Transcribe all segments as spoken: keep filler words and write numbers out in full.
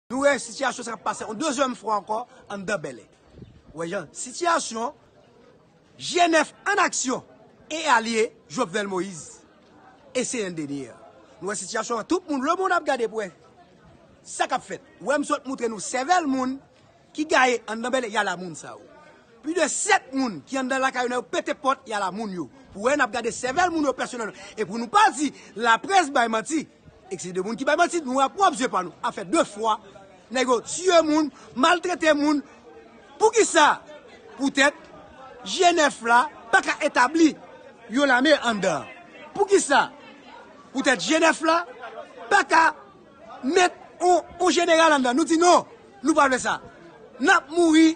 Nou wè sitiyasyon sa k ap pase yon dezyèm fwa ankò anndan Bèlè. Ou wè jan sitiyasyon G nèf an aksyon e alye Jovenel Moïse e C N D N. Nou wè sitiyasyon an, tout moun, lemonn ap gade pou wè sa k ap fèt. Ou wè m sot moutre nou sèvèl moun ki gaye anndan Bèlè, y a la moun sa yo. Plis de sèt moun ki anndan lakay yo, nèg yo pete pòt, y a la moun yo. Pou wè n ap gade sèvèl moun yo pèsonèlman. E pou nou pa di laprès bay manti, e se de moun ki bay manti, nou wè a pwòp zye pa nou, a fè de fwa, nèg yo tiye moun, maltrete moun. Poukisa? Poutèt G nèf la pa ka etabli yon lame anndan. Poukisa? Poutèt G nèf la pa ka met on, on jeneral anndan. Nou di non, nou pa vle sa. N ap mouri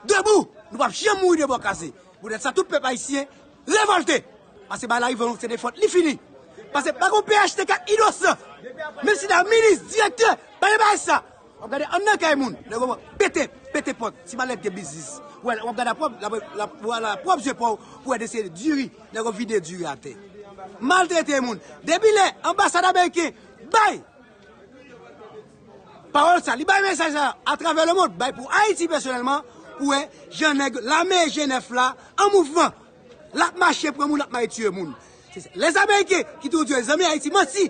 debou. Nou p ap janm mouri de bò kase. Poutèt sa, tout pèp ayisyen revòlte. Pase bagay la rive, se de fòt li fini. Pase pa gon P H T K inosan. Menm si la minis, direktè, pa gen bagay sa. W ap gade anndan kay moun, nèg yo pete, pete pòt, ti malèt gen biznis. W ap gade a pwòp, la, la, la pwòp zye pa w, pou wè de se diri, nèg yo vide diri atè. Maltrete moun. Depi lè anbasad ameriken bay pawòl sa, li bay mesaj sa atravè lemonn, bay pou Ayiti pèsonèlman, pou wè jan nèg lame G nèf la an mouvman. L ap mache pran moun, l ap mache tiye moun. Se, se lèzameyiken ki toujou di zanmi Ayiti manti.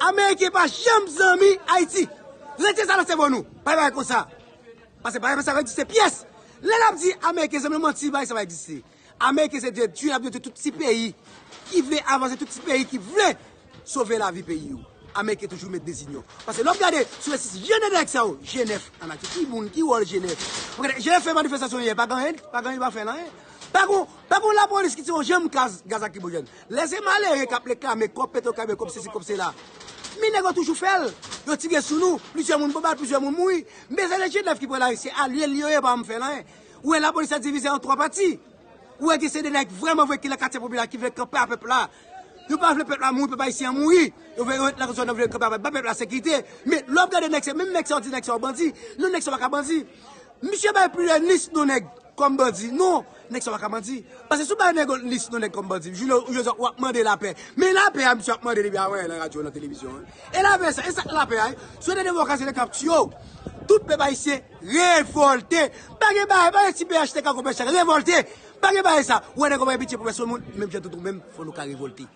Ameriken pa janm zanmi Ayiti. Retire sa nan sèvo nou. Pa gen bagay konsa. Pase pa gen sa k egziste pyès. Lè l ap di Ameriken zanmi l manti, bagay sa pa egziste. Ameriken se detwi, l ap detwi tout ti peyi ki vle avanse, tout ti peyi ki vle sove lavi peyi yo. Ameriken toujou met dezinyon. Pase lè w ap gade sou resis, G nèf nèg sa yo, G nèf an aksyon. Ki moun, ki wòl G nèf? Ou gade, G nèf fè manifestasyon yè, pa gen anyen, pa gen anyen, pa fè anyen. Pa gon, pa gon lapolis ki tire yon janm gaz, gaz lakrimojèn. Lè se malere k ap reklame kòb Petwokaribe, kòb sesi, kòb sela. Men nèg yo toujou fè l. Yo tire sou nou, plizyè moun bombade, plizyè moun mouri. Men se G nèf ki pran lari, se alye l yo ye, pa janm fè l anyen. Ou wè lapolis la divize an twa pati. Ou wè gen se de nèg vrèman vre ki nan katye popilè ki vle kanpe a pèp la. Yo pa vle pèp la mouri, pèp ayisyen an mouri. Yo vle, yo ret nan zòn nan vle kanpe a pèp, ba pèp la sekirite. Men lè w ap gade nèg se, menm nèg sa yo di nèg sa yo bandi. Non, nèg sa yo pa ka bandi. Misye bay plis de lis non nèg kòm bandi. Non, nèg sa yo pa ka bandi. Pase si w bay nèg lis non nèg kòm bandi, jou lè, jou lè w ap mande lapè. Men lapè a misye ap mande depi avan nan radyo, nan televizyon an. E lapè sa, e sa k lapè a, wi. Si w te devwa w ka se nèg k ap tiye w. Tout pèp ayisyen revòlte. Pa gen bagay, pa gen ti P H T K konpè chak revòlte. Pa gen bagay sa. Ou wè nèg yo pa gen pitye pou pèsonn moun, menm jan tout ou menm, fò nou ka revòlte.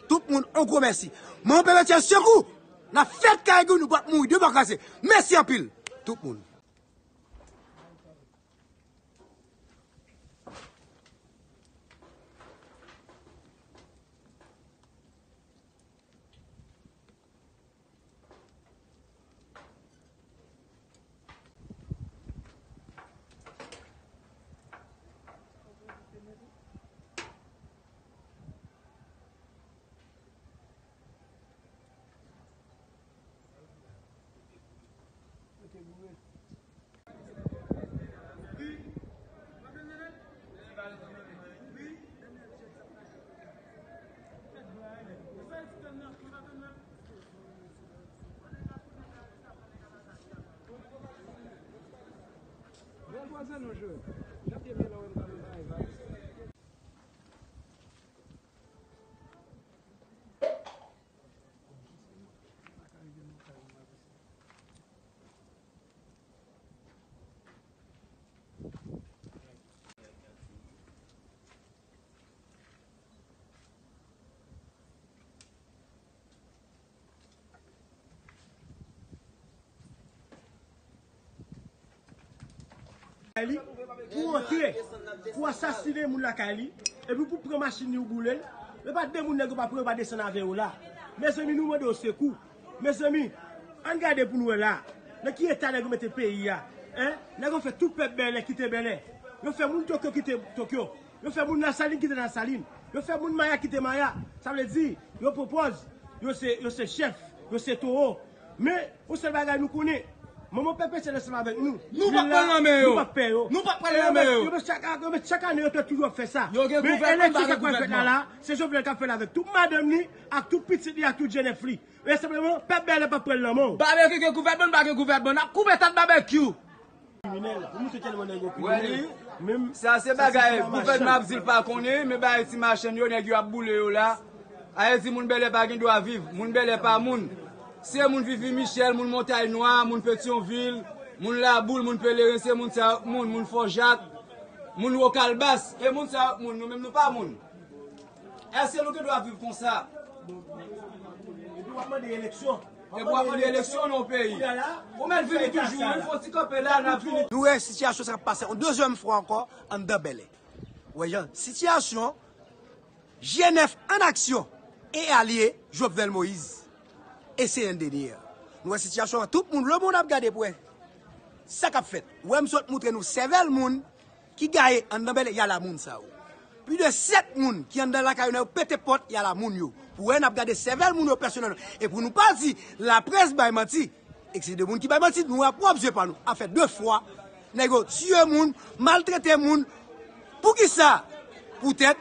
Tout moun, on gwo mèsi. Manman Pèpètyèl sekou, n ap fèt kay gou, nou p ap mouri de bò kase. Mèsi anpil, tout moun. Li, pou antre, pou asasinen moun lakay li, epi pou pran machin li ou boule l, e pa de moun nèg yo pa pran, yo pa desann avè yo la. Mezanmi, nou mande yo sekou. Mezanmi, ann gade pou n wè la, nan ki eta nèg yo mete peyi a, en? Nèg yo fè tout pèp Bèlè kite Bèlè. Yo fè moun Tokyo kite Tokyo. Yo fè moun Lasalin kite Lasalin. Yo fè moun Maya kite Maya. Sa vle di, yo pran pòz, yo se, yo se chèf, yo se towo. Men, yon sèl bagay nou konnen, manman Pèpètyèl ansanm avèk nou. Nou p ap pran nan men yo. Nou p ap pè yo. Nou p ap pran nan men yo. Yo met chak, yo met chak ane, yo te toujou ap fè sa. Yo gen gouvènman, pa gen gouvènman. Men eleksyon sa k pral fèt la, la, se Jovenel k ap fè l avèk tout madanm li, ak tout pitit li, ak tout jenèf li. Men senpleman, pèp Bèlè p ap pran l nan men w. Babekyou gen gouvènman, pa gen gouvènman. N ap koupe tèt Babekyou. Kriminèl. Ou montre tèlman nèg yo kriminèl. Menm sa se bagay gouvènman ap di l pa konnen, men bagay ti machann yo, nèg yo ap boule yo la. Ayiti, moun Bèlè pa gen dwa viv. Moun Bèlè pa moun. Se moun Vivi Michel, moun Montay Nwa, moun Petyonvil, moun Laboul, moun Pelerin, se moun sa yo k moun, moun Fò Jak, moun Wo Kalbas, e moun sa yo k moun, nou menm nou pa moun. Èske nou gen dwa viv konsa? Epi w ap mande eleksyon. Epi w ap mande eleksyon nan yon peyi. Ou mèt vini toujou, wi, fò ti kanpe la, n ap vini. Nou wè sitiyasyon sa k ap pase yon dezyèm fwa ankò anndan Bèlè. Ou wè jan sitiyasyon G nèf an aksyon e alye Jovenel Moïse e C N D N. Nou wè sitiyasyon an, tout moun, lemonn ap gade pou wè sa k ap fèt. Ou wè m sot moutre nou sèvèl moun ki gaye anndan Bèlè, y a la moun sa yo. Plis de sèt moun ki anndan lakay yo, nèg yo pete pòt, y a la moun yo. Pou wè n ap gade sèvèl moun yo pèsonèlman. E pou nou pa di laprès bay manti, e se de moun ki bay manti, nou wè a pwòp zye pa nou. A fè de fwa, nèg yo tiye moun, maltrete moun. Poukisa? Poutèt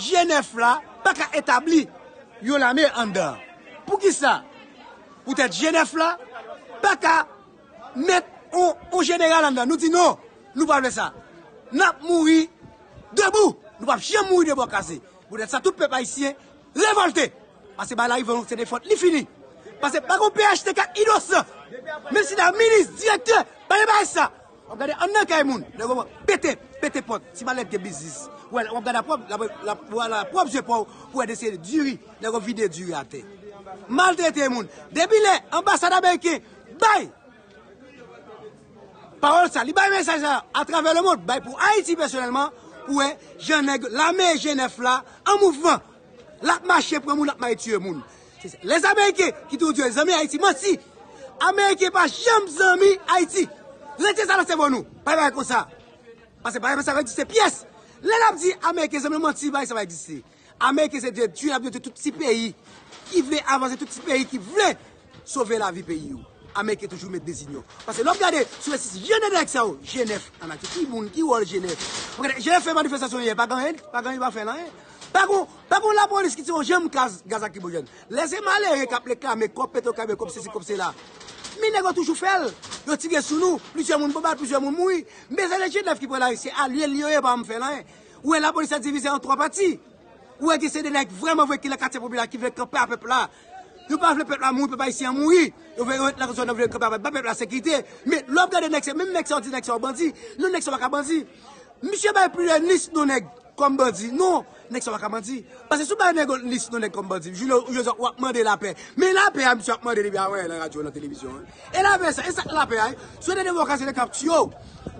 G nèf la pa ka etabli yon lame anndan. Poukisa? Poutèt G nèf la pa ka met on, on jeneral anndan. Nou di non, nou pa vle sa. N ap mouri debou. Nou p ap janm mouri de bò kase. Poutèt sa, tout pèp ayisyen revòlte. Pase bagay la rive, se de fòt li fini. Pase pa gon P H T K inosan. Menm si la minis, direktè, pa gen bagay sa. W ap gade anndan kay moun, nèg yo pete, pete pòt, ti malèt gen biznis. W ap gade a pwòp, la, la, la, la pwòp zye pa w, pou w wè de se diri, nèg yo vide diri atè. Maltrete moun. Depi lè anbasad ameriken bay pawòl sa, li bay mesaj la atravè lemonn, bay pou Ayiti pèsonèlman, pou wè jan nèg lame G nèf la an mouvman. L ap mache pran moun, l ap mache tiye moun. Se, se, lèzameyiken ki toujou di zanmi Ayiti, manti. Ameriken pa janm zanmi Ayiti. Retire sa nan sèvo nou. Pa gen bagay konsa. Pase pa gen sa egziste pyès. Lè l ap di Ameriken zanmi l, manti, bagay sa pa egziste. Ameriken se detwi, l ap detwi tout ti peyi ki vle avanse, tout ti peyi ki vle sove lavi peyi yo. Ameriken toujou met dezinyon. Pase lè w ap gade sou resous, G nèf nèg sa yo, G nèf an aksyon. Ki moun, ki wòl G nèf? Ou gade, G nèf fè manifestasyon yè, pa gen anyen, pa gen anyen, pa fè anyen. Pa gon, pa gon lapolis ki tire yon janm gaz, gaz lakrimojèn. Lè se malere k ap reklame kòb Petwokaribe, kòb sesi, kòb sela. Men nèg yo toujou fè l. Yo tire sou nou, plizyè moun pran bal, plizyè moun mouri. Men se G nèf ki pran lari, se alye l yo ye, pa janm fè l anyen. Ou wè lapolis la divize an twa pati. Ou wè gen se de nèg vrèman vre ki nan katye popilè ki vle kanpe a pèp la. Yo pa vle pèp la mouri, pèp ayisyen an mouri. Yo vle, yo ret nan zòn nan vle kanpe a pèp, ba pèp la sekirite. Men lè w ap gade nèg se, menm nèg sa yo di nèg sa yo bandi. Non, nèg sa yo pa ka bandi. Misye bay plis de lis non nèg kòm bandi. Non, nèg sa yo pa ka bandi. Pase si w bay nèg yon lis non nèg kòm bandi, jou lè w, w ap mande lapè. Men lapè a misye ap mande depi avan nan radyo, nan televizyon, en. E lapè sa, e sa k lapè a, en? Si w ede devwa kase nèg k ap tiye w,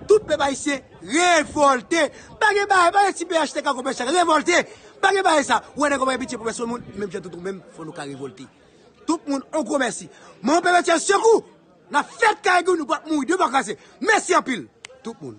tout pèp ayisyen revòlte. Pa gen bagay, pa gen ti P H T K konpè chan, revòlte. Pa gen bagay sa. Ou wè nèg yo pa gen pitye pou pèsonn moun, menm jan tout ou menm, fò nou ka revòlte. Tout moun, on gwo mèsi. Mwen, Pè Etyèn Sekou, n ap fèt kay nou, nou p ap mouri de bò kraze. Mèsi anpil, tout moun.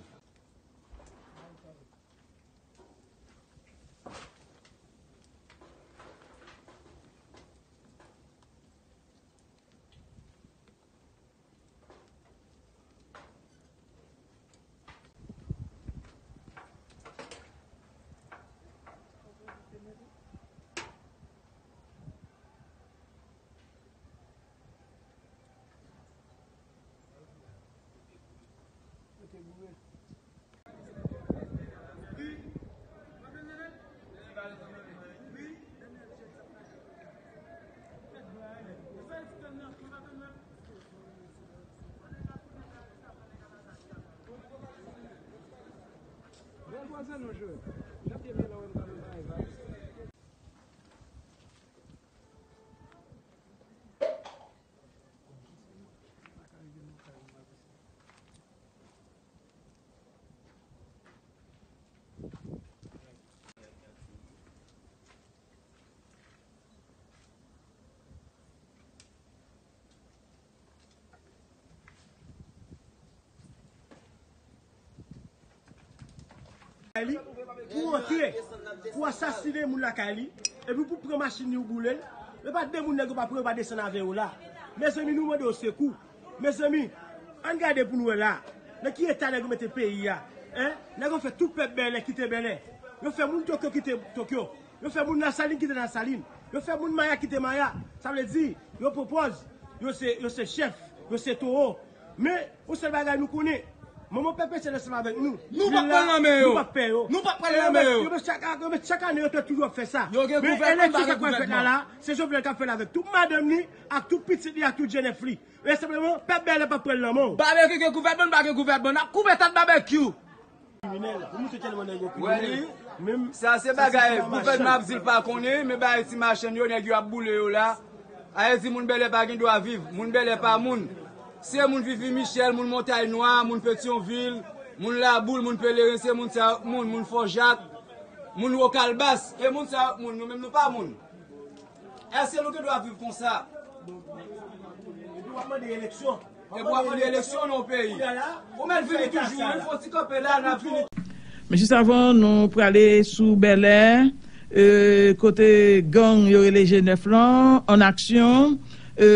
Li, pou antre, pou asasinen moun lakay li, epi pou pran machin li ou boule l, e pa de moun nèg yo pa pran, yo pa desann avè yo la. Mezanmi, nou mande yo sekou. Mezanmi, ann gade pou n wè la, nan ki eta nèg yo mete peyi a, en? Nèg yo fè tout pèp Bèlè kite Bèlè. Yo fè moun Tokyo kite Tokyo. Yo fè moun Lasalin kite Lasalin. Yo fè moun Maya kite Maya. Sa vle di, yo pran pòz, yo se, yo se chèf, yo se towo. Men, yon sèl bagay nou konnen, Manman pèp Esyèl ansanm avèk nou. Nou p ap pran nan men yo. Nou p ap pè yo. Nou p ap pran nan men yo. Yo, men chak, yo, men chak ane, yo te toujou ap fè sa. Yo gen gouvènman, pa gen gouvènman. Se Jovenel k ap fè l avèk tout madanm li, ak tout pitit li, ak tout jenèf li. Men senpleman, pèp Bèlè p ap pran l nan men w. Babekyou gen gouvènman, pa gen gouvènman. N ap koupe tèt Babekyou. Kriminèl, pou montre tèlman nèg yo kriminèl. Menm sa se bagay gouvènman ap di l pa konnen, men bagay ti machann yo, nèg yo ap boule yo la. Ayiti, moun Bèlè pa gen dwa viv, moun Bèlè pa moun. Se moun Vivi Michèl, moun Montay Nwa, moun Petyonvil, moun Laboul, moun Pelerin, se moun sa yo k moun, moun Fò Jak, moun Wo Kalbas, e moun sa yo k moun, nou menm nou pa moun. Èske nou gen dwa viv konsa? Epi w ap mande eleksyon. Epi w ap mande eleksyon nan yon peyi. Ou mèt vini toujou, wi, fò ti kanpe la, n ap vini. Men jis avan nou prale sou Bèlè, e, kote gang yo rele G nèf lan, an aksyon, e,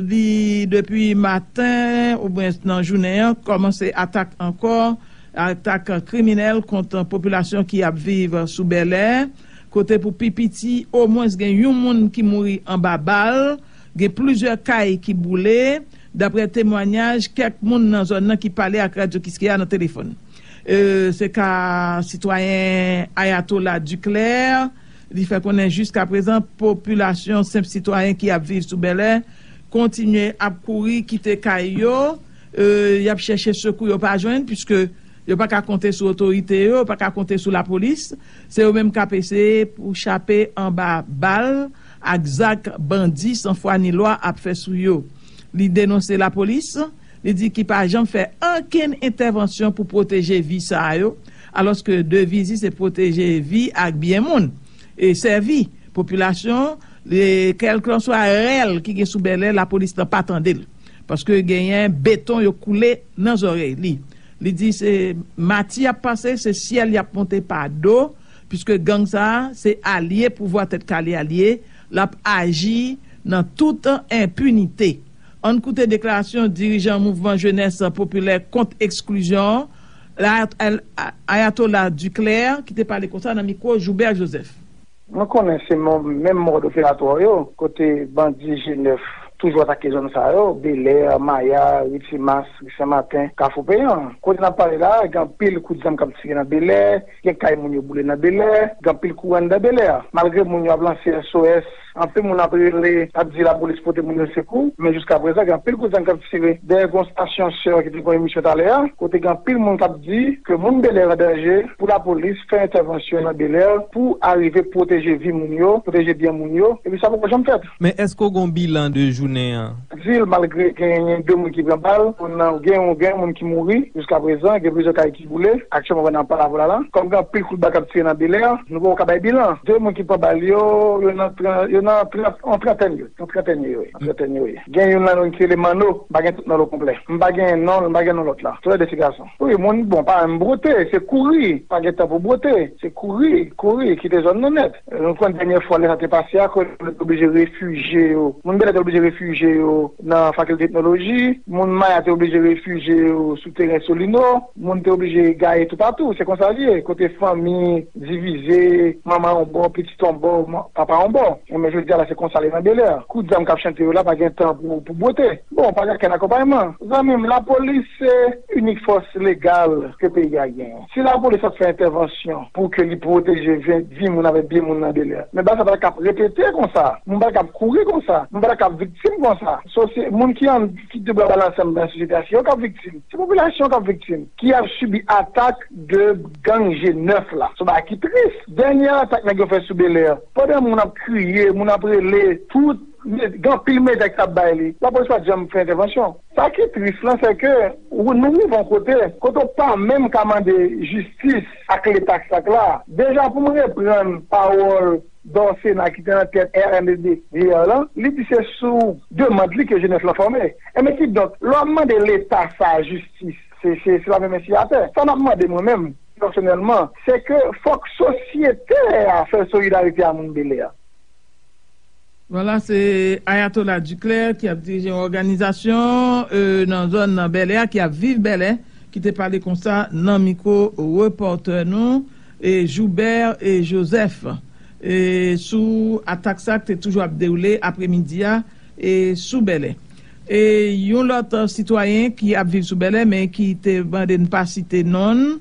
li depi maten, oubyen nan jounen an, kòmanse atak ankò, atak kriminèl kont popilasyon ki ap viv sou Bèlè, kote pou pi piti, omwens gen yon moun ki mouri anba bal, gen plizyè kay ki boule, daprè temwanyaj kèk moun nan zòn nan ki pale ak Radyo Kiskeya nan telefòn. E, se ka sitwayen Ayatola Duclair, li fè konnen jiskaprezan popilasyon senp sitwayen ki ap viv sou Bèlè kontinye ap kouri kite kay yo, e, y ap chèche sekou yo pa jwenn, piske yo pa ka konte sou otorite yo, yo pa ka konte sou lapolis. Se yo menm k ap eseye pou chape anba bal ak zak bandi san fwa ni lwa ap fè sou yo. Li denonse lapolis, li di ki pa janm fè okenn entèvansyon pou pwoteje vi sa yo, alòske deviz li se pwoteje vi ak byen moun, e sèvi popilasyon, e kèlkanswa rèl ki gen sou Bèlè, lapolis lan pa tande l, paske genyen beton yo koule nan zòrèy li. Li di se mati y ap pase, se syèl y ap monte pa do, piske gang sa a se alye pouvwa Tèt Kale a l ye, l ap aji nan tout enpinite. Ann koute deklarasyon dirijan Mouvman Jenès Popilè Kont Eksklizyon an, Ayat-, Ayatola Duclair, ki te pale konsa nan mikwo Joubert Joseph. Nou konnen se menm mòd operatwa yo, kote bandi G nèf toujou atake zòn sa yo, Belè, Maya, Ri Timas, Ri Sen Maten, Kafou Peyan. Kote n ap pale la, gen anpil kout zam k ap tire nan Belè, gen kay moun yo boule nan Belè, gen anpil kouran anndan Belè. Malgre moun yo ap lanse S O S, anpil moun ap rele, ap di lapolis pote moun yo sekou, men jiskaprezan, gen anpil kout zam k ap tire. Dayè, gen yon stasyon sè ki te gen yon emisyon talè a, kote gen anpil moun k ap di ke moun Belè an danje, pou lapolis fè entèvansyon nan Belè pou arive pwoteje vi moun yo, pwoteje byen moun yo, epi sa poko janm fèt. Men èske w gen yon bilan de jounen an? Di l, malgre genyen de moun ki pran bal, gen yon, gen yon moun ki mouri jiskaprezan, gen plizyè kay ki boule. Aktyèlman, pandan n ap pale avè w la, la, kòm gen anpil kout bal k ap tire nan Belè, nou poko ka bay bilan. De moun ki pran bal yo, yo nan tran-, yo nan tran-, yon trantèn yo, yon trantèn yo ye, yon trantèn yo ye. Gen youn nan nou ki rele Manno, m pa gen tout non l okonplè. M pa gen non l, m pa gen non lòt la. Toulède se gason. Wi, moun, bon, pa menm bwote, se kouri. Pa gen tan pou bwote, se kouri, kouri, kite zòn nan nèt. Nou konn dènyè fwa lè sa te pase a, kote moun te oblije refijye yo. Moun Bèlè te oblije refijye yo nan Fakilte Etnoloji, moun Maya te oblije refijye yo sou teren Solino, moun te oblije gaye toupatou. Se konsa l ye, kote fanmi divize, manman yon bò, pitit yon bò, papa yon bò. Enben, jodi a la, se konsa l ye nan Belè. Kout zam k ap chante yo la, pa gen tan pou, pou bwote. Bon, pa gen okenn akonpayman. Zanmi m, lapolis se inik fòs legal ke peyi a genyen. Si lapolis ap fè entèvansyon pou ke li pwoteje vi, vi moun avèk byen moun nan Belè, men bagay sa pa t ap ka ap repete konsa. Moun pa t ap ka ap kouri konsa. Moun pa t ap ka ap viktim konsa. Sosye-, moun ki an, ki debwa balanse anndan sosyete a, se yo k ap viktim. Se popilasyon k ap viktim, ki ap sibi atak de gang G nèf la. Se yon bagay ki tris. Dènyè atak nèg yo fè sou Belè, pandan moun ap kriye, moun ap rele, tout, gen anpil medya ki t ap bay li. Lapolis pa t janm fè entèvansyon. Sa ki tris lan, se ke ou, nou rive yon kote, kote w pa menm ka mande jistis ak Leta ak sa k la. Deja, pou m reprann pawòl Dorcena ki te nan tèt R N D D V R lan, li di se sou demann li ke G nèf lan fòme. Enben, kidonk, lè w ap mande Leta sa a jistis, se, se, se lave men siyatè. Sa m ap mande mwen menm, pèsonèlman, se ke fòk sosyete a fè solidarite a moun Belè a. Vwala, se Ayatola Duclair ki ap dirije yon òganizasyon, e, nan zòn nan Bèlè a, ki ap viv Bèlè, ki te pale konsa nan mikwo repòtè nou, e, Joubert, e, Joseph, e, sou atak sa k te toujou ap dewoule apremidi a, e, sou Bèlè. E yon lòt sitwayen ki ap viv sou Bèlè, men ki te mande n pa site non l,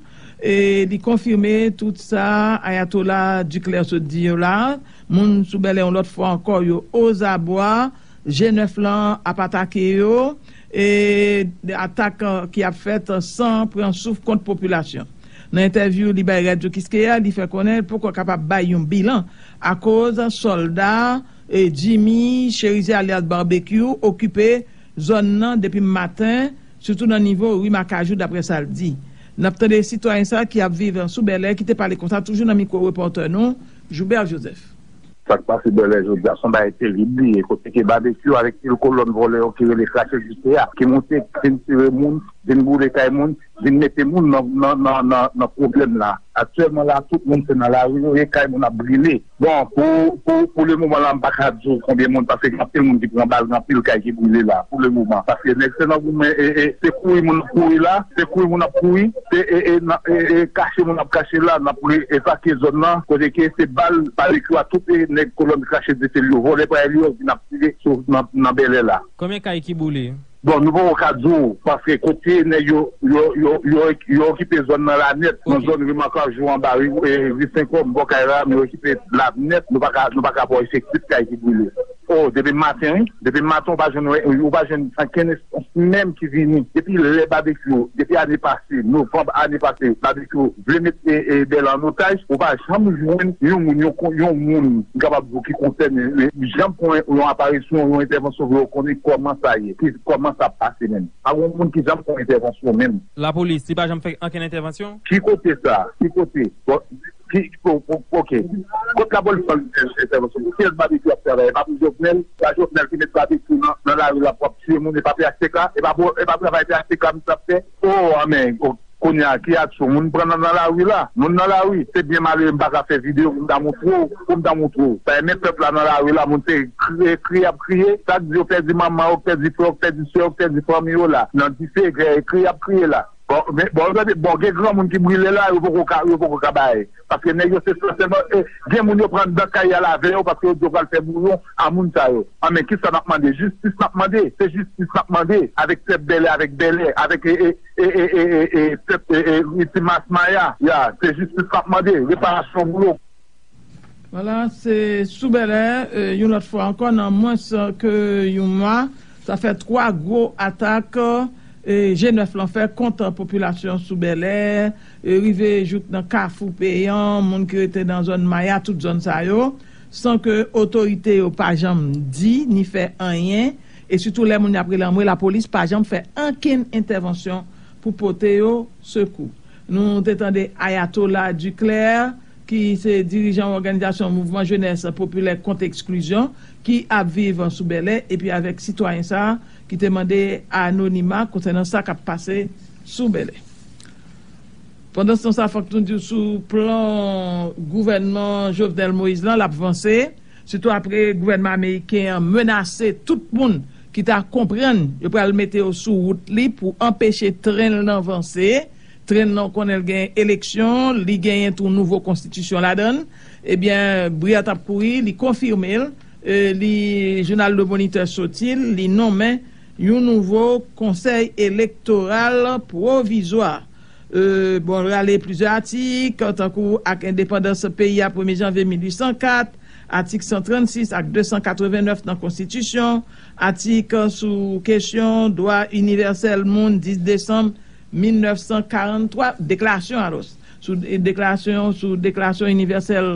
e li konfime tout sa Ayatollah Duclair sot di yo la. Moun sou Bèlè, yon lòt fwa ankò, yo ozabwa, G nèf lan ap atake yo, e atak ki ap fèt san pran souf kont popilasyon. Nan entèvyou li bay Radyo Kiskeya, li fè konnen l poko kapab bay yon bilan akoz sòlda e Jimmy Cherizier alyas Barbecue okipe zòn nan depi maten, sitou nan nivo ri Makajou, daprè sa l di. N ap tande sitwayen sa ki ap viv sou Bèlè ki te pale konsa toujou nan mikwo repòtè nou, Joubert Joseph. Sa k pase Bèlè jodi a se yon bagay terib li ye, kote ke Barbecue avèk pil kolòn vòlè yo ki rele Krache Dise a, ki moute, vin tire moun, vin boule kay moun, vin mete moun nan, nan, nan, nan, nan pwoblèm la. Aktyèlman la, tout moun se nan lari yo ye, kay moun ap brile. Bon, pou, pou, pou le moman la, m pa ka di w konbyen moun, paske gen anpil moun ki pran bal, gen anpil kay ki brile la, pou le moman. Paske nèg se nan goumen, e, e, se kouri moun ap kouri la, se kouri moun ap kouri, se, e, e, nan, e, e, kache moun ap kache la, n ap re-, evakye zòn nan, kote ke se bal, Barbecue a, tout, e, nèg kolòn Krache Dise yo, vòlè pa yo vin ap tire sou, nan, nan Bèlè la. Konbyen kay ki boule? Bon, nou poko ka di w, paske kote nèg yo, yo, yo, yo, yo okipe zòn nan la nèt, nan zòn ri Makajou anba ri, e, ri Senkòm, bò kay la, men yo okipe la nèt, nou pa ka, nou pa ka ba w efektif kay ki brile. O, depi maten, wi. Depi maten, ou pa jwenn, ou pa jwenn ankenn espons menm ki vini. Depi lè Barbecue, depi ane pase, novanm ane pase, Barbecue vle met, e, e, Bèlè an otaj, ou pa janm jwenn yon moun, yon, yon moun, m kapab di w ki konsène, e, janm pran yon aparisyon, yon entèvansyon pou yo konnen kòman sa ye, ki, kòman sa ap pase menm. Pa gen yon moun ki janm pran entèvansyon menm. Lapolis, li pa janm fè ankenn entèvansyon? Ki kote sa? Ki kote? Bon, ki, o-, o-, oke. Kot lapolis pran entèvansyon? Pou kiyès Barbecue ap travay? E pa pou Jovenel? Pa Jovenel ki met Barbecue nan, nan lari la pou ap tiye moun? E pa P H T K? E pa pou, e pa travay P H T K misye ap fè? O, anmè, o, kounye a, ki aksyon? Moun pran nan, nan lari la. Moun nan lari. Se byen malere, m pa ka fè videyo pou m ta montre w, pou m ta montre w. Sa e men pèp la nan lari la, moun se kriye, kriye ap kriye. Sa k di yo pèdi manman yo, pèdi frè yo, pèdi sè yo, pèdi fanmi yo la. Nan dife, kriye ap kriye la. Bon, men, bon, gade, bon, gen granmoun ki brile la, yo poko ka, yo poko ka bay. Paske nèg yo se sèlman, e, gen moun yo pran anndan kay al avè yo, paske yo di yo pral fè bouyon a moun sa yo. An, men kisa n ap mande? Jistis n ap mande. Se jistis n ap mande. Avèk pèp Bèlè, avèk Bèlè, avèk, e, e, e, e, e, e, e, pèp, e, e, e, ti mas Maya. Ya, se jistis n ap mande. Reparasyon pou yo. Vwala, se sou Bèlè, e, yon lòt fwa ankò, nan mwens ke yon mwa, sa fè twa gwo atak, e, G nèf lan fè kont popilasyon sou Bèlè, e, rive jouk nan Kafou Peyan, moun ki rete nan zòn Maya, tout zòn sa yo, san ke otorite yo pa janm di ni fè anyen, e sitou lè moun y ap rele anmwe, lapolis pa janm fè ankenn entèvansyon pou pote yo sekou. Nou te tande Ayatollah Duclair, ki se dirijan òganizasyon Mouvman Jenès Popilè Kont Eksklizyon, ki ap viv sou Bèlè, epi avèk sitwayen sa a ki te mande anonima konsènan sa k ap pase sou Bèlè. Pandanstan sa, fòk nou di w sou plan gouvènman Jovenel Moïse lan, l ap vanse, sitou apre gouvènman ameriken an menase tout moun ki ta konprann yo pral mete yo sou wout li pou anpeche tren l nan vanse. Tren nan, w konnen l gen eleksyon, li genyen tou nouvo konstitisyon ladan l. Ebyen, bri a t ap kouri, li konfime l, e, li, jounal Le Moniteur soti l, li nonmen yon nouvo konsèy elektoral pwovizwa. E, bon, rale plizyè atik, tankou ak endepandans peyi a premye janvye mil uit san kat, atik san trannsis ak de san katreven nèf nan konstitisyon, atik sou kesyon dwa inivèsèl moun dis desanm mil nèf san karanntwa, deklarasyon alò, sou deklarasyon, sou deklarasyon inivèsèl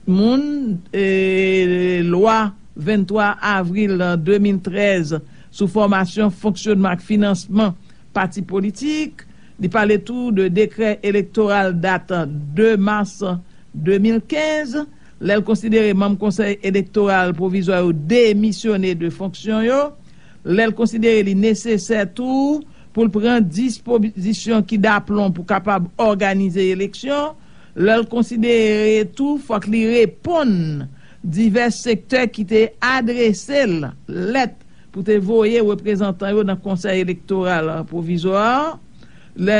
moun, e lwa venntwa avril de mil trèz sou fòmasyon, fonksyonman ak finansman pati politik. Li pale tou de dekrè elektoral dat de mas de mil kenz, lè l konsidere manm Konsèy Elektoral Pwovizwa yo demisyone de fonksyon yo, lè l konsidere li nesesè tou pou l pran dispozisyon ki daplon pou kapab òganize eleksyon, lè l konsidere tou fòk li reponn divès sektè ki te adrese l lèt pou te voye reprezantan yo nan Konsèy Elektoral Pwovizwa a, lè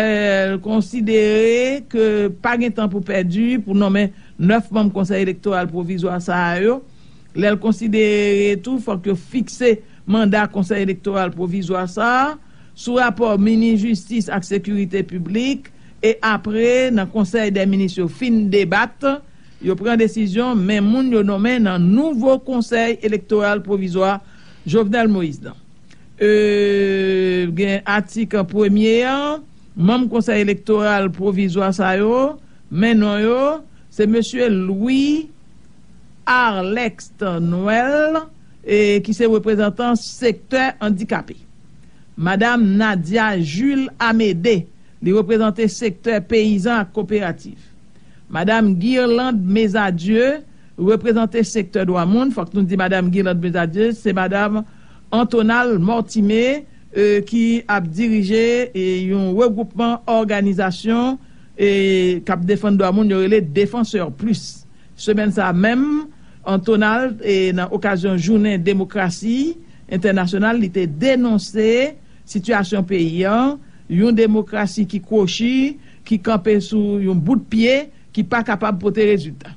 l konsidere ke pa gen tan pou pèdi pou nonmen nèf manm Konsèy Elektoral Pwovizwa sa a yo, lè l konsidere tou fòk yo fikse manda Konsèy Elektoral Pwovizwa sa a sou rapò Minis Jistis ak Sekirite Piblik, e apre, nan Konsèy dè Minis yo fin debat, yo pran desizyon men moun yo nonmen nan nouvo Konsèy Elektoral Pwovizwa Jovenel Moïse nan. E, gen atik premye an, manm Konsèy Elektoral Pwovizwa sa yo, men non yo, se Mesye Louis Arlexte Noël, e, ki se reprezantan sektè andikape. Madam Nadia Jules Amédée, li reprezante sektè peyizan ak koperativ. Madam Guirlande Mesadieu reprezante sektè dwa moun. Fòk nou di Madam Guirlande Mesadieu, se Madam Antonal Mortimé, e, ki ap dirije, e, yon regwoupman òganizasyon, e, k ap defann dwa moun, yo rele Défenseurs Plus. Semèn sa a menm, Antonal, e, nan okazyon jounen demokrasi entènasyonal, li te denonse sitiyasyon peyi an, yon demokrasi ki kwochi, ki kanpe sou yon bout pye, ki pa kapab pote rezilta.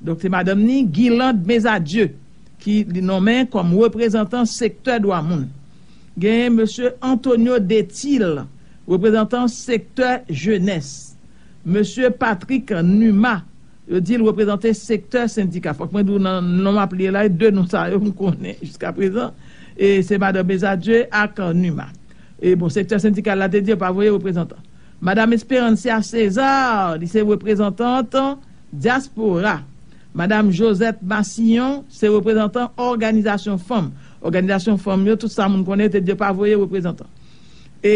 Donk, se madanm ni, Guirlande Mesadieu, ki li nonmen kòm reprezantan sektè dwa moun. Genyen Mesye Antonio Detil, reprezantan sektè jenès. Mesye Patrick Numa, yo di l reprezante sektè sendika. Fòk mwen di w nan non m ap li la, de non sa yo m konnen jiska prezan, e se madan Bezadye ak Numa. E bon, sektè sendikal la te di yo pa voye reprezantan. Madan Esperancia César, li se reprezantant dyaspora. Madan Josette Massillon se reprezantan òganizasyon fanm. Òganizasyon fanm yo, tout sa moun konnen, yo te di yo pa voye reprezantan. E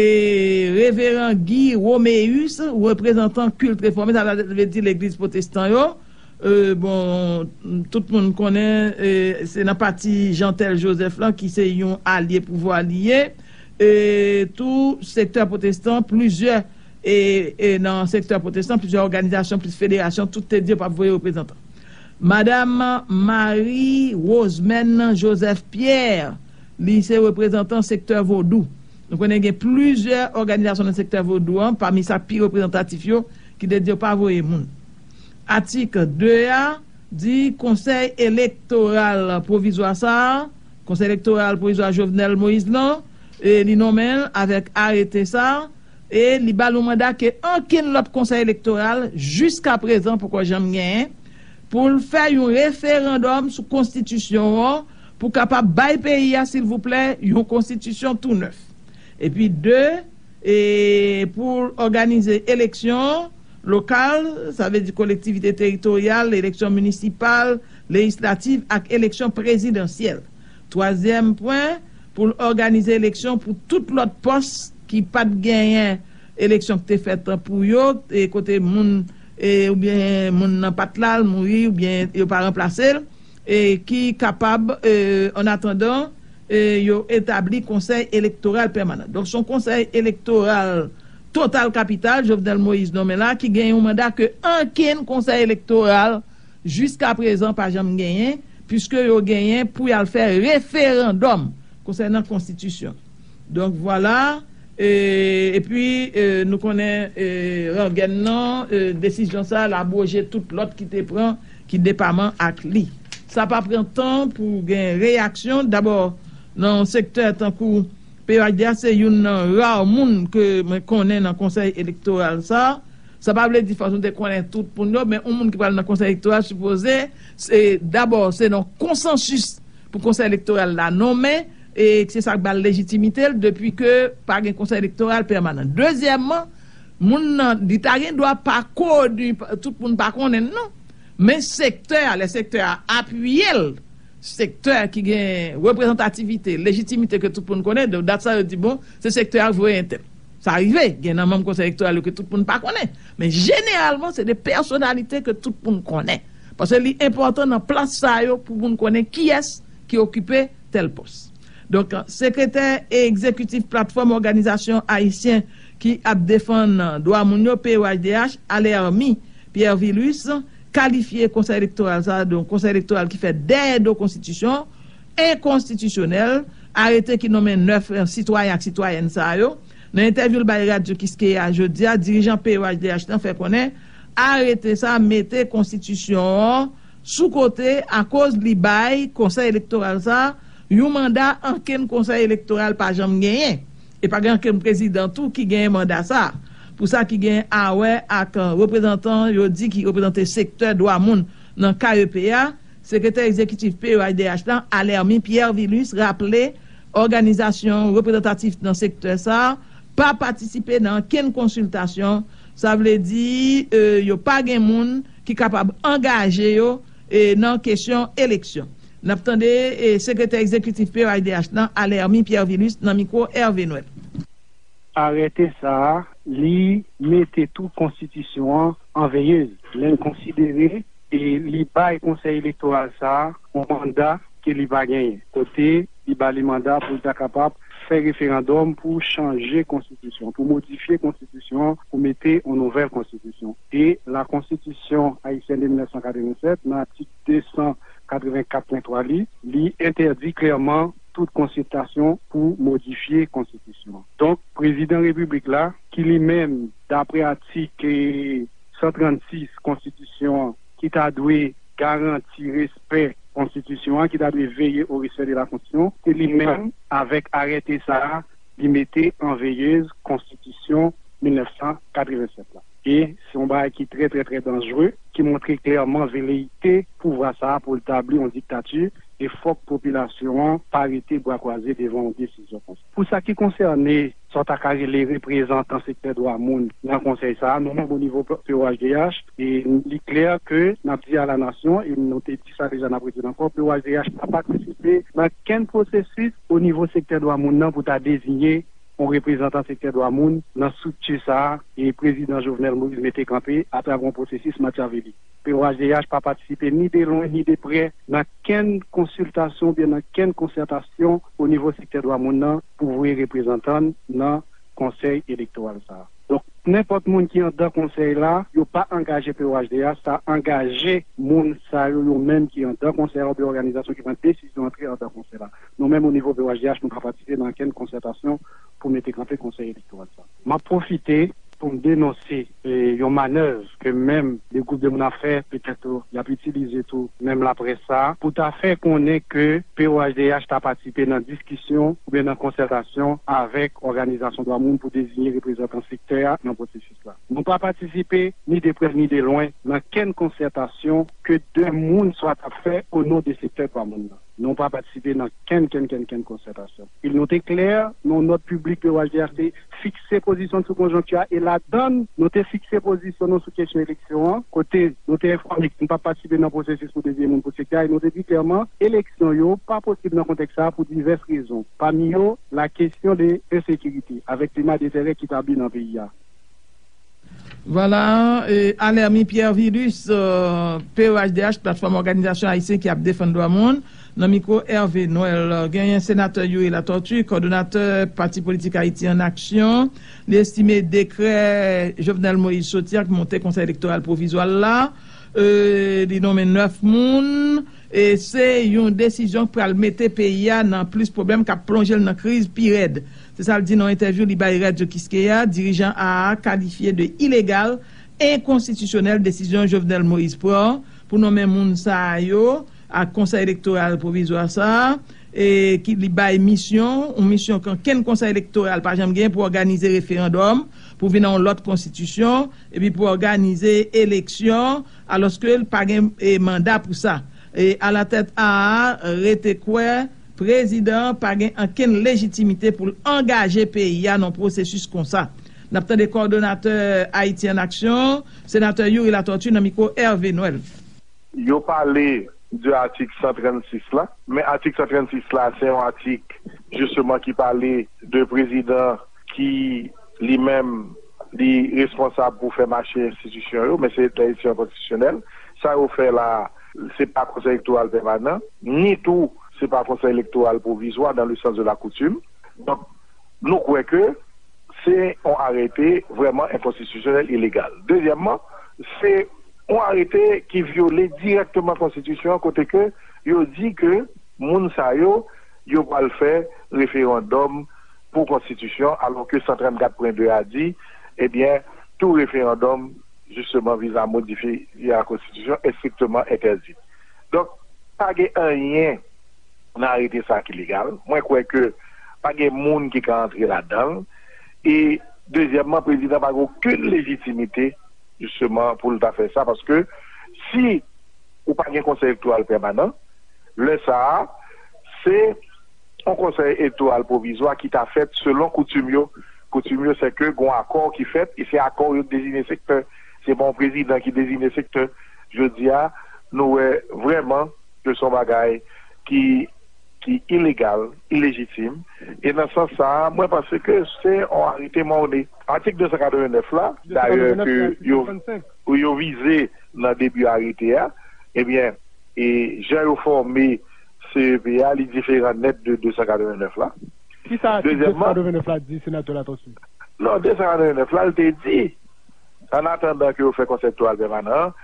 Reveran Guy Roméus, reprezantan kilt refòme, sa vle di legliz pwotestan yo. E, bon, tout moun konnen, e, se nan pati Jeantel Joseph lan ki se yon alye pouvwa li ye. E tou sektè pwotestan, plizyè, e, e nan sektè pwotestan, plizyè òganizasyon, plis federasyon, tout te di yo p ap voye reprezantan. Madan Marie Rosemène Joseph Pierre, li se reprezantan sektè vodou. Nou konnen gen plizyè òganizasyon nan sektè vodou an, pami sa k pi reprezantatif yo, ki te di yo pa voye moun. Atik de a di Konsèy Elektoral Pwovizwa sa a, Konsèy Elektoral Pwovizwa Jovenel Moïse lan, e li nonmen l avèk arete sa a, e li ba l yon manda ke okenn lòt Konsèy Elektoral jiska prezan poko janm genyen, pou l fè yon referandòm sou konstitisyon an, pou kapab bay peyi a, silvouplè, yon konstitisyon tou nèf. Epi de, e pou l òganize eleksyon lokal, sa vle di kolektivite teritoryal, eleksyon minisipal, lejislatif ak eleksyon prezidansyèl. Twazyèm pwen, pou l òganize eleksyon pou tout lòt pòs ki pa t genyen eleksyon ki te fèt pou yo, e kote moun, e, oubyen moun nan pa t la, l mouri, oubyen yo pa ranplase l, e ki kapab, e, an atandan, e, yo etabli Konsèy Elektoral Pèmanan. Donk, se yon Konsèy Elektoral total kapital, Jovenel Moïse nonmen la, ki gen yon manda ke ankenn Konsèy Elektoral jiska prezan pa janm genyen, piske yo genyen pou y al fè referandòm konsènan konstitisyon. Donk, vwala, e, epi, e, nou konnen, e, rangèn nan, e, desizyon sa a, l abwoje tout lòt ki te pran, ki depaman ak li. Sa pa pran tan pou gen reyaksyon. Dabò, nan yon sektè tankou P H D H, se youn nan ra moun ke mwen konnen nan Konsèy Elektoral sa a. Sa pa vle di fòs nou te konnen tout moun yo, men yon moun ki pral nan Konsèy Elektoral sipoze, se, dabò, se nan konsansis pou Konsèy Elektoral la nonmen, e se sa k ba l lejitimite l depi ke pa gen Konsèy Elektoral Pèmanan. Dezyèmman, moun nan, li ta gen dwa pa koni, tout moun pa konnen l non, men sektè a, lè sektè a apiye l, sektè ki gen reprezantativite, lejitimite ke tout moun konnen, donk dat sa yo di, bon, se sektè a k voye entèl. Sa rive, gen nan manm Konsèy Elektoral yo ke tout moun pa konnen. Men jeneralman, se de pèsonalite ke tout moun konnen. Paske li enpòtan nan plas sa yo pou moun konnen kiyès ki okipe tèl pòs. Donk, sekretè egzekitif Platfòm Òganizasyon Ayisyen ki ap defann dwa moun yo, P O H D H, Alermi Piervilus, kalifye Konsèy Elektoral sa a, donk, Konsèy Elektoral ki fè dèyè do Konstitisyon, enkonstitisyonèl, arete ki nonmen nèf, eh, sitwayen ak sitwayèn sa yo. Nan entèvyou l bay Radyo Kiskeya jodi a, dirijan P O H D H lan fè konnen arete sa a mete Konstitisyon an sou kote akoz li bay Konsèy Elektoral sa a Yon manda ankenn konsèy elektoral pa janm genyen. E pa gen ankenn prezidan tou ki genyen manda sa. Pou sa ki gen a wè ak reprezantan yo di ki reprezante sektè dwa moun nan K E P a, sekretè egzekitif P E H D H la, Alermi Pierre Vilus, raple òganizasyon reprezantatif nan sektè sa a pa patisipe nan ankenn konsiltasyon. Sa vle di, e, yo pa gen moun ki kapab angaje yo, e, nan kesyon eleksyon. N ap tande, e, sekretè egzekitif P E H D H lan, Alermi Pierre Vilus, nan mikwo Hervé Noël. Arete sa a, li mete tou konstitisyon an an veyez. Lè n konsidere e li bay konsèy elektoral sa a yon manda ke li pa genyen, kote li ba li manda pou l ta kapab fè referandòm pou chanje konstitisyon, pou modifye konstitisyon an, pou mete yon nouvèl konstitisyon. E la Constitution haïtienne de mil nèf san katrevennsèt, nan atik de san katrevenkat pwen twa li, li entèdi klèman tout konsiltasyon pou modifye konstitisyon an. Donk, prezidan repiblik la, ki li menm, dapre atik san trannsis konstitisyon an, ki ta dwe garanti respè konstitisyon an, ki ta dwe veye o respè de la konstitisyon, se li menm, avèk arete sa a, li mete an veyez konstitisyon mil nèf san katrevennsèt la. E se yon bagay ki trè, trè, trè danjre, ki montre klèman veleyite pouvwa sa a pou l tabli yon diktati, e fòk popilasyon an pa rete bra kwaze devan yon desizyon konsa. Pou sa ki konsène sa w ta ka rele reprezantan sektè dwa moun nan konsèy sa a, nou menm o nivo P O H D H, e li klè ke n ap di a la nasyon, e nou te di sa deja, n ap repete l ankò, P O H D H pa patisipe nan kenn pwosesis o nivo sektè dwa moun nan pou ta deziye yon reprezantan sektè dwa moun nan estrikti sa a e prezidan Jovenel Moïse mete kanpe atravè yon pwosesis Machiavelli. P O H D H pa patisipe ni de lwen ni de prè nan kenn konsiltasyon oubyen nan kenn konsètasyon o nivo sektè dwa moun nan pou voye reprezantan n nan konsèy elektoral sa a. Donk, nenpòt moun ki anndan konsèy la, yo pa angaje P O H D H, sa angaje moun sa yo, yo menm ki anndan konsèy la oubyen òganizasyon ki pran desizyon antre anndan konsèy la. Nou menm o nivo P O H D H, nou pa patisipe nan kenn konsètasyon pou mete kanpe konsèy elektoral sa. M ap pwofite pou m denonse e, yon manèv ke menm de gwoup de moun ap fè, petèt tou, y ap itilize tou menm laprès sa a, pou ta fè konnen ke P O H D H ta patisipe nan diskisyon oubyen nan konsètasyon avèk òganizasyon dwa moun pou deziye reprezantan sektè a nan pwosesis la. Nou pa patisipe, ni de prè ni de lwen, nan kenn konsètasyon ke de moun swa t ap fè o non de sektè dwa moun nan. Nou pa patisipe nan kenn, kenn, kenn, kenn konsètasyon. E nou te klè, nan yon nòt piblik P O H D H te fikse pozisyon n sou konjonkti a, e ladan l, nou te fikse pozisyon nou sou kesyon eleksyon an, kote nou te enfòme ke n p ap patisipe nan pwosesis pou deziye moun pou sektè a, e nou te di klèman, eleksyon yo pa posib nan kontèks sa a pou divès rezon, pami yo, la kesyon de ensekirite, avèk klima dezèrik ki tabli nan peyi a. Vwala, e, Alermi Pierre Vilus, e, P O H D H, Platfòm Òganizasyon Ayisyen ki ap Defann Dwa Moun, nan mikwo Hervé Noël. Genyen senatè Youri Latortue, kòdonatè Pati Politik Ayiti an Aksyon. Li estime dekrè Jovenel Moïse soti a ki monte Konsèy Elektoral Pwovizwa la, e, li nonmen nèf moun, e se yon desizyon k pral mete peyi a nan plis pwoblèm, k ap plonje l nan kriz pi rèd. Se sa l di nan yon entèvyou li bay Radyo Kiskeya, dirijan A A a kalifye de ilegal, enkonstitisyonèl desizyon Jovenel Moïse pran pou nonmen moun sa yo ak Konsèy Elektoral Pwovizwa sa a, e ki li bay misyon, yon misyon ke ankenn Konsèy Elektoral pa janm gen pou òganize referandòm, pou vin yon lòt konstitisyon, epi pou òganize eleksyon, alòske l pa gen, e, manda pou sa. E alatèt A A rete kwè prezidan an pa gen ankenn lejitimite pou l angaje peyi a nan pwosesis konsa. N ap tande kòdonatè Ayiti an Aksyon, senatè Youri Latortue nan mikwo Hervé Noël. Yo pale de atik san trannsis la, men atik san trannsis la, se yon atik, jisteman, ki pale de prezidan ki, li menm, li responsab pou fè mache enstitisyon yo, men se de enstitisyon konstitisyonèl. Sa yo fè la, se pa Konsèy Elektoral Pèmanan, ni tou, se pa Konsèy Elektoral Pwovizwa dans le sens de la coutume. Donk, nou kwè ke se yon arete vrèman enkonstitisyonèl, ilegal. Dezyèmman, se yon arete ki vyole dirèkteman konstitisyon an, kote ke yo di ke moun sa yo, yo pral fè referandòm pou konstitisyon, alò ke san trannkat pwen de a di, ebyen, tou referandòm, jisteman, vizan modifye lakonstitisyon estrikteman entèdi. Donk, pa gen anyen nan arete sa ki legal. Mwen kwè ke pa gen moun ki ka antre ladan l. E dezyèmman, prezidan pa gen okenn lejitimite, jisteman, pou l ta fè sa, paske si ou pa gen konsèy elektoral pèmanan, lè sa a, se yon konsèy elektoral pwovizwa ki ta fèt selon koutim yo. Koutim yo, se ke gon akò ki fèt, e se akò yo ki dezine sektè. Se pa yon prezidan ki dezine sektè. Jodi a, nou wè vrèman ke se yon bagay ki, ki ilegal, ilejitim. E nan sans sa a, mwen panse ke se yon arete mòne. Atik de san katrevennnèf la, dayè, ke yo, yo vize nan debi arete a, ebyen, e jan yo fòme C E P a, li diferan nèt de de san katrevennnèf la. Ki sa atik de san katrevennnèf la di, senatè Latortue? Non, de san katrevennnèf la, li te di, an atandan ke yo fè konsèy elektoral pèmanan an,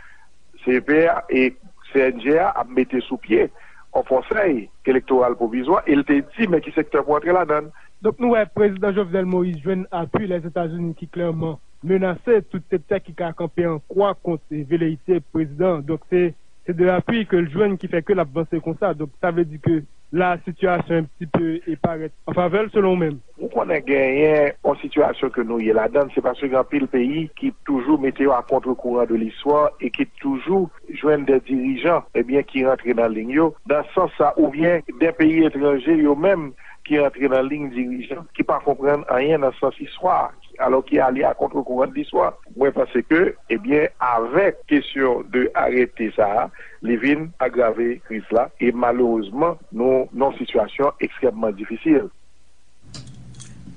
C E P a e C N G a ap mete sou pye yon konsèy elektoral pwovizwa, e l te di men ki sektè pou antre ladan l. Donk, nou wè prezidan Jovenel Moïse jwenn apui Lèzetazini ki klèman menase tout sektè ki ka kanpe an kwa kont veleyite prezidan an. Donk, se, se de apui ke l jwenn ki fè ke l ap vanse konsa. Donk, sa vle di ke la sitiyasyon un petit peu e parèt an favè l, selon ou menm? Ou konnen genyen yon sitiyasyon ke nou ye ladan, se paske gen anpil peyi ki toujou mete yo a contre-courant de l'histoire e ki toujou jwenn de dirijan, ebyen, ki rantre nan liy yo, nan sans sa, oubyen de peyi etranje yo menm ki rantre nan liy dirijan ki pa konprann anyen nan sans istwa, alò ki ale a contre-courant de l'histoire. Mwen panse ke, ebyen, avèk kesyon de arete sa a, li vin agrave kriz la, e malerezman, nou nan yon sitiyasyon ekstrèmman difisil.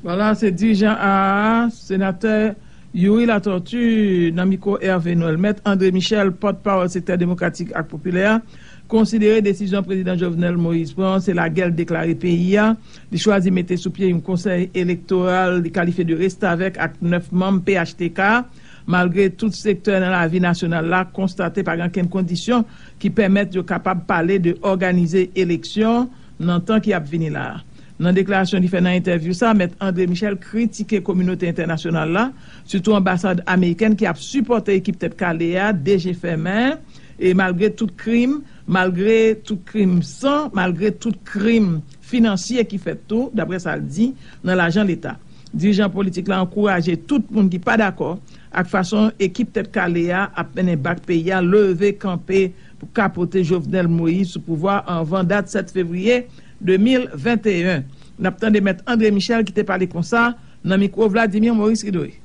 Vwala, se dirijan A A a, senatè Youri Latortue, nan mikwo Hervé Noël. Mèt André Michel, pòtpawòl sektè demokratik ak popilè a, konsidere desizyon prezidan Jovenel Moïse pran se lagè l deklare peyi a. Li chwazi mete sou pye yon konsèy elektoral li kalifye de restavèk ak nèf manm P H T K, malgre tout sektè nan lavi nasyonal la konstate pa gen okenn kondisyon ki pèmèt yo kapab pale de òganize eleksyon nan tan ki ap vini la a. Nan deklarasyon li fè nan entèvyou sa, Mèt André Michel kritike kominote entènasyonal la, sitou anbasad amerikèn ki ap sipòte ekip Tèt Kale a, D G Fèmen, e malgre tout krim, malgre tout krim san, malgre tout krim finansye ki fèt tou, daprè sa l di, nan lajan leta. Dirijan politik la ankouraje tout moun ki pa dakò ak fason ekip Tèt Kale a ap mennen bak peyi a leve kanpe pou kapote Jovenel Moïse sou pouvwa anvan dat sèt fevriye de mil venteyen. N ap tande Mèt André Michel ki te pale konsa nan mikwo Vladimir Maurice Ridoy.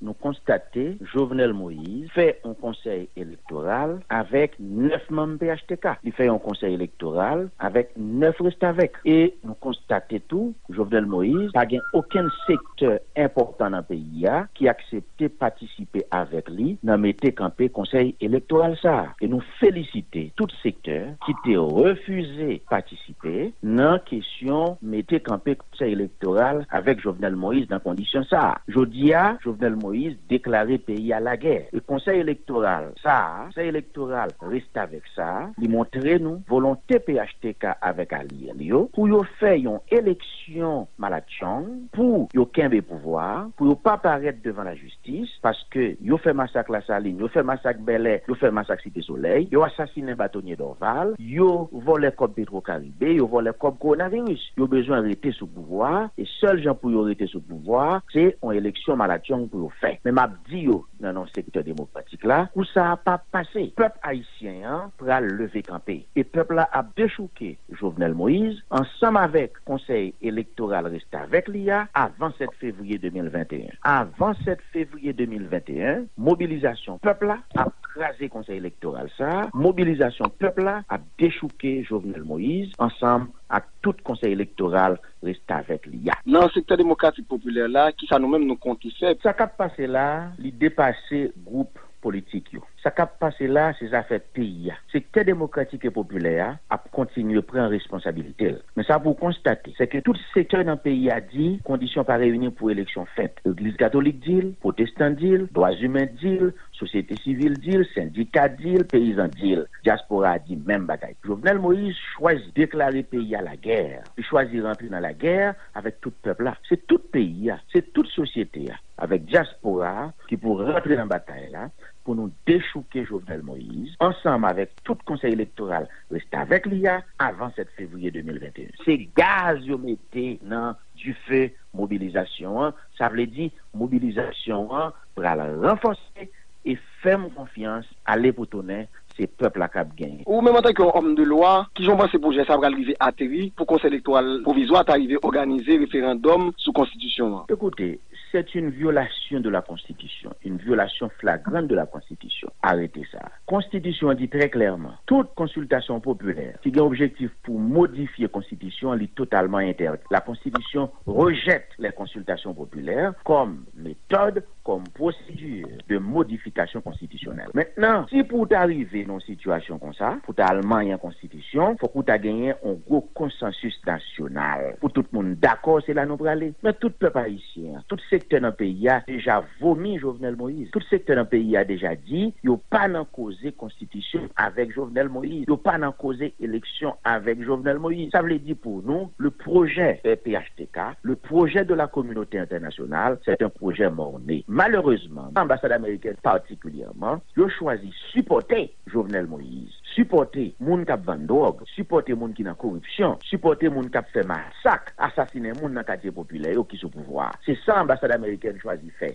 Nou konstate Jovenel Moïse fè yon konsèy elektoral avèk nèf manm P H T K. Li fè yon konsèy elektoral avèk nèf restavèk. E nou konstate tou, Jovenel Moïse pa gen okenn sektè enpòtan nan peyi a ki aksepte patisipe avèk li nan mete kanpe konsèy elektoral sa a. E nou felisite tout sektè ki te refize patisipe nan kesyon mete kanpe konsèy elektoral avèk Jovenel Moïse nan kondisyon sa a. Jodi a, Jovenel Moïse deklare peyi a lagè. E konsèy elektoral sa a, konsèy elektoral restavèk sa a, li montre nou volonte P H T K avèk alye l yo pou yo fè yon eleksyon malatchong, pou yo kenbe pouvwa a, pou yo pa parèt devan lajistis, paske yo fè masak Lasalin, yo fè masak Bèlè, yo fè masak Site Solèy, yo asasinen batonye Dòval, yo vòlè kòb Petwokaribe, yo vòlè kòb kowonaviris. Yo bezwen rete sou pouvwa a, e sèl jan pou yo rete sou pouvwa a, se yon eleksyon malatchong pou yo fè. Men m ap di yo, nan non sektè demokratik la, kou sa a p ap pase. Pèp ayisyen an pral leve kanpe. E pèp la ap dechouke Jovenel Moïse ansanm avèk konsèy elektoral restavèk li a avan sèt fevriye de mil venteyen. Avan sèt fevriye de mil venteyen, mobilizasyon pèp la ap kraze konsèy elektoral sa a. Mobilizasyon pèp la ap dechouke Jovenel Moïse ansanm ak tout konsèy elektoral restavèk li a. Nan sektè demokratik popilè la, kisa nou menm nou konte fè? Sa k ap pase la a, li depase gwoup politik yo. Sa k ap pase la a, se zafè peyi a. Sektè demokratik e popilè a ap kontinye pran responsabilite l. Men sa pou w konstate, se ke tout sektè nan peyi a di kondisyon pa reyini pou eleksyon fèt. Legliz katolik di l, pwotestan di l, dwa imen di l, sosyete sivil di l, sendika di l, peyizan di l, dyaspora a di menm bagay. Jovenel Moïse chwazi deklare peyi a lagè. Li chwazi rantre nan lagè avèk tout pèp la. Se tout peyi a, se tout sosyete a, avèk dyaspora a ki pou rantre nan batay la. pou nou dechouke Jovenel Moïse, ansanm avèk tout Konsèy Elektoral restavèk li a, avan sèt fevriye de mil venteyen. Se gaz yo mete nan dife mobilizasyon an, sa vle di mobilizasyon an pral ranfòse e fè m konfyans, ale pou tounen, se pèp la k ap genyen. Ou menm antanke yon òm de lwa, kijan w panse pwojè sa a pral rive ateri pou Konsèy Elektoral Pwovizwa ta rive òganize referandòm sou konstitisyon an? Écoutez, c'est une violation de la Constitution, une violation flagrante de la Constitution. Arete sa. Konstitisyon an di trè klèman, tout konsiltasyon popilè ki gen objektif pou modifye konstitisyon an, li totalman entèdi. La Constitution rejette les consultations populaires comme méthode, comme procédure de modification constitutionnelle. Mentnan, si pou w ta rive nan yon sitiyasyon konsa, pou w ta al manyen konstitisyon, fòk ou ta genyen yon gwo konsansis nasyonal pou tout moun dakò se la nou prale. Men tout pèp ayisyen an, tout sektè nan peyi a deja vomi Jovenel Moïse. Tout sektè nan peyi a deja di yo pa nan koze konstitisyon avèk Jovenel Moïse. Yo pa nan koze eleksyon avèk Jovenel Moïse. Sa vle di pou nou, le projet, eh, P H T K, le projet de la communauté internationale, c'est un projet mort-né. Malerezman, anbasad amerikèn patikilyèman, yo chwazi sipòte Jovenel Moïse, sipòte moun k ap vann dwòg, sipòte moun ki nan koripsyon, sipòte moun k ap fè masak, asasinen moun nan katye popilè yo ki sou pouvwa a. Se sa anbasad amerikèn chwazi fè.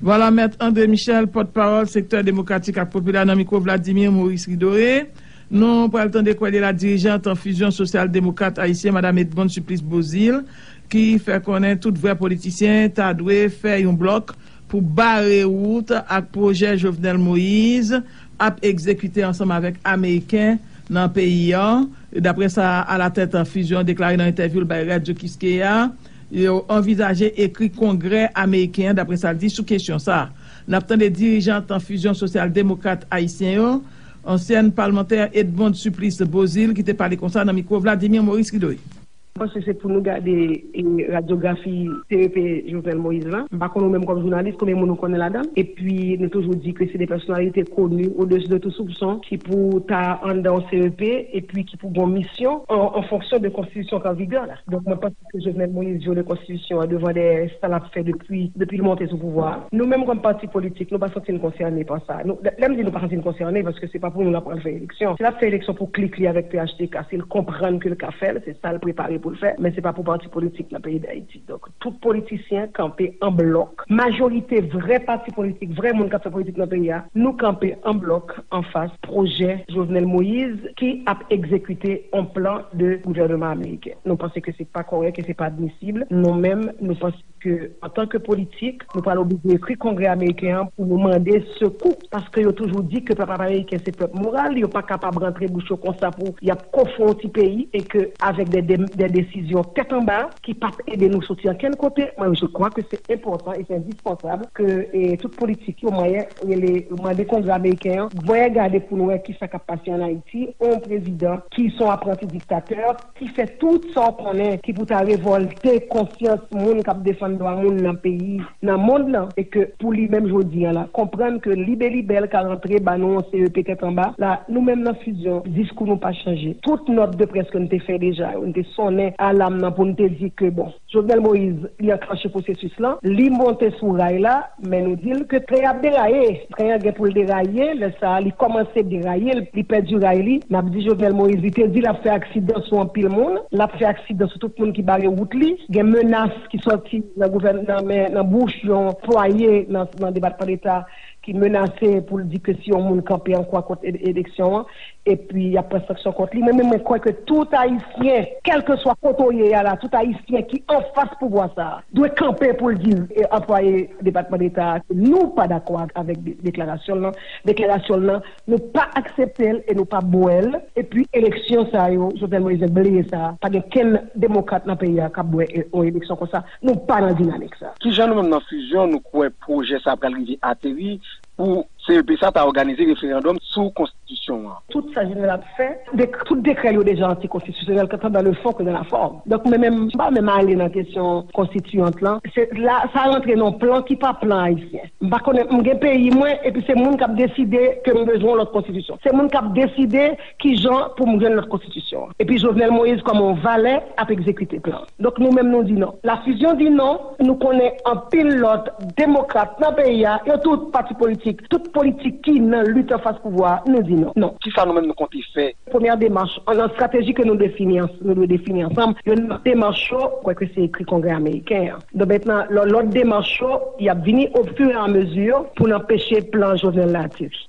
Vwala, Mèt André Michel, pòtpawòl sektè demokratik ak popilè nan mikwo Vladimir Maurice Ridoré. Nou pral tande kwè de la dirijant an Fusion Sosyal Demokrat Ayisyen, Madam Edmonde Supplice Beauzile, ki fè konnen tout vrè politisyen ta dwe fè yon blòk pou bare wout ak pwojè Jovenel Moïse ap egzekite ansanm avèk Ameriken nan peyi an. Daprè sa Alatèt Fusion deklare nan entèvyou l bay Radyo Kiskeya, yo anvizaje ekri Kongrè ameriken an, daprè sa l di sou kesyon sa a. N ap tande dirijant Fusion Sosyal Demokrat Ayisyen yo, ansyèn palmantè Edmonde Supplice Beauzile, ki te pale konsa nan mikwo Vladimir Maurice Ridoré. Mwen panse se pou nou gade, e, radyografi C E P Jovenel Moïse la. M pa konnen ou menm kòm jounalis, konbyen moun ou konnen ladan l. Epi, nou toujou di ke se de pèsonalite koni, au-dessus de tout soupçon, ki pou ta anndan yon C E P, epi ki pou gen yon misyon an, an fonksyon de konstitisyon k an vigè la. Donk, mwen panse ke Jovenel Moïse vyole konstitisyon an devan dèyè, sa l ap fè depi, depi l monte sou pouvwa a. Nou menm kòm pati politik, nou pa santi n konsène pa sa. Nou, lè, lè m di nou pa santi n konsène, paske se pa pou nou l ap pral fè eleksyon. Si l ap fè eleksyon pou klik li avèk P H T K, si l konprann ke l ka fè l, se sa l prepare pou l fè, men se pa pou pati politik nan peyi Dayiti. Donk, tout politisyen kanpe an blòk. Majorite vrè pati politik, vrè moun k ap fè politik nan peyi a, nou kanpe an blòk anfas pwojè Jovenel Moïse ki ap egzekite yon plan de gouvèneman ameriken. Nou panse ke se pa kòrèk e se pa admisib. Nou menm, nou panse ke, antanke politik, nou pral oblije ekri Kongrè ameriken an pou nou mande sekou, paske yo toujou di ke pèp ameriken se pèp moral, yo pa kapab rantre bouch yo konsa pou y ap kofre yon ti peyi, e ke avèk de, de, de desizyon tèt anba ki p ap ede nou soti ankenn kote, mwen, je crois que c'est important et c'est indispensable que, e, tout politik yo, mwen, rele, mande Kongrè ameriken an, voye gade pou nou wè kisa k ap pase ann Ayiti, yon prezidan ki se yon apranti diktatè, ki fè tout sa w konnen ki pou ta revòlte konsyans moun k ap defann dwa moun nan peyi, nan mond lan, e ke pou li menm jodi a la, konprann ke libelibè l ka rantre ba nou yon C E P tèt anba, la, nou menm nan Fusion, diskou nou pa chanje. Tout nòt de près ke n te fè deja yo, n te sonnen alam nan pou n te di ke, bon, Jovenel Moïse, li anklanche pwosesis lan, li monte sou ray la, men nou di l ke tren ap deraye. Tren an gen pou l deraye, lè sa a, li kòmanse deraye, li, li pèdi ray li. N ap di Jovenel Moïse, li te di l ap fè aksidan sou anpil moun, l ap fè aksidan sou tout moun ki bare wout li. Gen menas ki sòti nan gouvèn-, nan men, nan bouch yon anplwaye nan, nan Depatman Deta ki menase pou l di ke si yon moun kanpe ankò kont e-, eleksyon an, epi y ap pran sanksyon kont li. Mwen menm, mwen kwè ke tout Ayisyen, kèlkeswa kote w ye a la, tout Ayisyen ki anfas pouvwa sa a, dwe kanpe pou l di, e, anplwaye Depatman Deta a, nou pa dakò ak, avèk de-, deklarasyon l lan. Deklarasyon l lan, nou pa aksepte l e nou pa bwè l. Epi eleksyon sa yo, Jovenel Moïse vle bleye sa, pa gen kenn demokrat nan peyi a k ap bwè, e, yon eleksyon konsa. Nou pa nan dinamik sa. Kijan nou menm nan Fusion, nou kwè pwojè sa a pral rive ateri pou C E P sa ta òganize referandòm sou konstitisyon an. Tout sa Jovenel ap fè, dek- tout dekrè yo deja antikonstitisyonèl, tant dans le fond que dans la forme. Donk, mwen menm, m pa menm ale nan kesyon konstitiyant lan. Se la, sa rantre nan plan ki pa plan ayisyen. M pa konnen, m gen peyi mwen, epi se moun k ap deside ke m bezwen yon lòt konstitisyon. Se moun k ap deside ki jan pou m jwenn lòt konstitisyon. Epi Jovenel Moïse, kòm yon valè, ap egzekite plan. Donk, nou menm, nou di non. La Fusion di non. Nou konnen anpil lòt demokrat nan peyi a, yo tout pati politik, tout politik ki nan lit anfas pouvwa a, nou di non. Non. Kisa nou menm nou konte fè? Premyè demach, nan estrateji ke nou defini, nou dwe defini ansanm, youn nan demach yo, kwè ke se ekri Kongrè ameriken an. Donk, mentnan, lò- lòt demach yo, y ap vini au fur et à mesure pou n anpeche plan Jovenel la ateri.